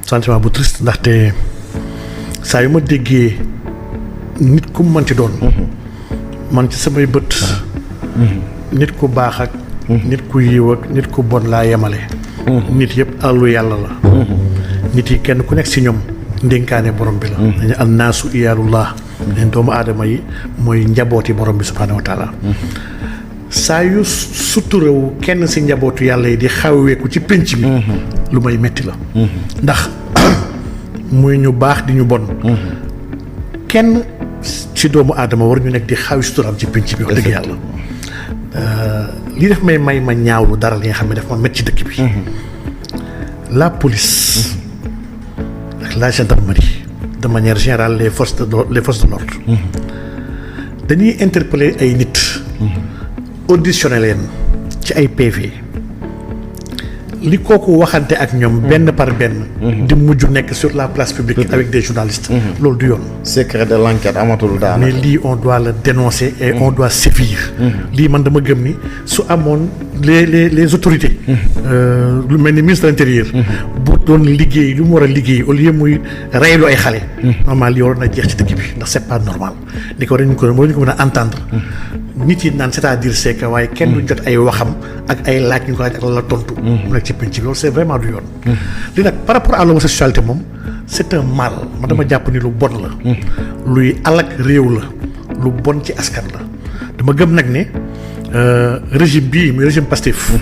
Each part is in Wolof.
sentiment bu triste ndaxte saa yu ma déggee nit ku mën ci doon. man ci samay bët. nit ku baax ak. nit ku yiw ak nit ku bon laa yemale. nit yëpp alalu yàlla la. nit yi kenn ku nekk si ñoom ndénkaane borom bi la. dañu an naasu iyaalullah. leen doomu aadama yi mooy njabooti borom bi subhaanahu wa taala. saa yu suturawu kenn si njabootu yàlla yi di xawweeku ci pénc mi. lu may metti la. ndax muy ñu baax di ñu bon. kenn ci doomu aadama war ñu nekk di xawi suturaam ci pénc bi wax dëgg yàlla. lii def may ma ñaawlu dara li nga xam ne daf ma metti ci dëkk bi. la police ak la gendarmerie de manière générale les forces de l'ordre dañuy interpeller ay nit auditionné leen ci ay PV li kooku waxante ak ñoom benn par benn di mujj nekk sur la place publique avec des journalistes loolu du yoon. secret de l'enquête amatul daanaka. mais lii on doit le dénoncer et on doit sévir. lii man dama gëm ni su amoon les autorités. lu mel ni ministre de l'intérieur. bu doon liggéey lu mu war a liggéey au lieu muy reylu ay xale. normal lii waroon na jeex ci dëkk bi ndax c'est pas normal ni ko war nañu ko mën a entendre. nit yi naan c'est-à-dire c'est que waaye kenn du jot ay waxam ak ay laaj ñu ko laaj ak la tontu. mu nekk ci penc bi loolu c'est vraiment du yoon. li nag par rapport à l'homosexualité moom c'est un mal. man dama jàpp ni lu bon la. luy alak réew la lu bon ci askan la dama gëm nag ne régime bii muy régime Pastef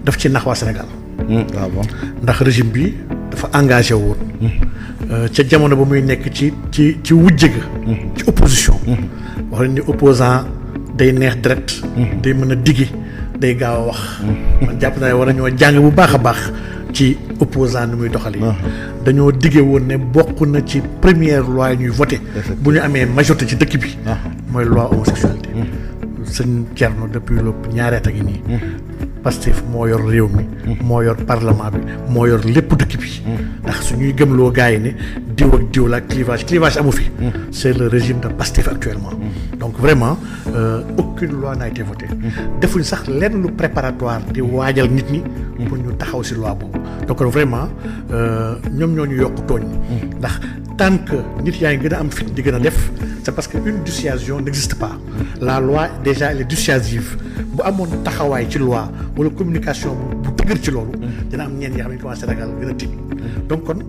daf ci nax waa Sénégal. waaw bon ndax régime bi dafa engagé woon. ca jamono ba muy nekk ci wujje ga ci opposition. wax nañ ni opposant day neex direct. day mën a digge day gaaw a wax. man jàpp naa ne war nañoo jàng bu baax a baax ci opposant ni muy doxali dañoo digge woon ne bokk na ci première loi yi ñuy voté bu ñu amee majorité ci dëkk bi mooy loi homosexualité. sëñ Thierno depuis lu ñaari at a ngi nii. Pastef moo yor réew mi. moo yor parlement bi moo yor lépp dëkk bi. ndax su ñuy gëmloo gars yi ne diw ak diw la clivage amu fi. c'est le régime de Pastef actuellement. donc vraiment aucune loi n'a été votée. defuñ sax lenn lu préparatoire di waajal nit ñi. pour ñu taxaw ci loi boobu. donc vraiment ñoom ñoo ñu yokk tooñ. ndax tant que nit yaa ngi gën a am fit di gën a def c'est parce que une dissuasion n'existe pas. la loi déjà elle est dissuasive bu amoon taxawaay ci loi wala communication bu dëgër ci loolu. dina am ñenn yoo xam ne ñu commencé ragal gën a tiit donc kon.